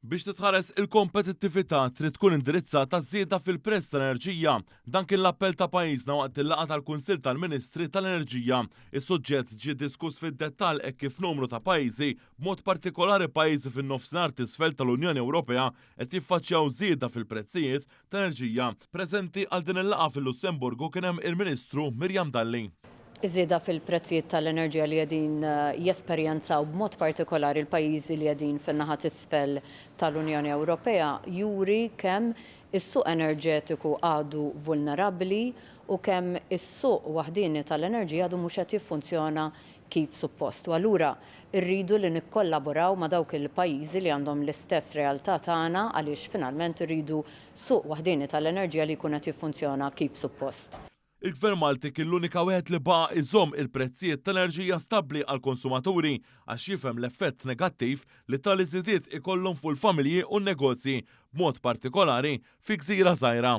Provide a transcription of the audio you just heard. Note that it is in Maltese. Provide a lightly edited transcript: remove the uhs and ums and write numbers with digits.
Biex titħares il-kompetittività trid tkun indirizzata ż-żieda fil-prezz tal-enerġija. Dan kien l-appell ta' pajjiżna waqt il-laqgħa tal-Kunsill tal-Ministri tal-Enerġija. Is-suġġett ġie diskuss fid-dettall hekk kif numru ta' pajjiżi, b'mod partikolari pajjiżi fin-Nofsinhar t'Isfel tal-Unjoni Ewropea qed jiffaċċjaw żieda fil-prezzijiet tal-enerġija. Preżenti għal din il-laqgħa fil-Lussemburgu kien hemm il-Ministru Miriam Dalli. Iż-żieda fil-prezzijiet tal-enerġija li qegħdin jesperjenzaw b'mod partikolari l-pajjiżi li qegħdin fin-naħa t'isfel tal-Unjoni Ewropea juri kemm is-suq enerġetiku għadu vulnerabbli u kemm is-suq waħdieni tal-enerġija għadu mhux qed jiffunzjona kif suppost. U allura rridu li nikkollaboraw ma' dawk il-pajjiżi li għandhom l-istess realtà tagħna għaliex finalment irridu suq waħdieni tal-enerġija li jkun qed jiffunzjona kif suppost. Il-Gvern Malti kien l-unika wieħed li baqa' iżomm il-prezzijiet tal-enerġija stabbli għall-konsumaturi għax jifhem l-effett negattiv li tali żidiet ikollhom fuq il-familji u n-negozji, b'mod partikolari fi gżira żgħira.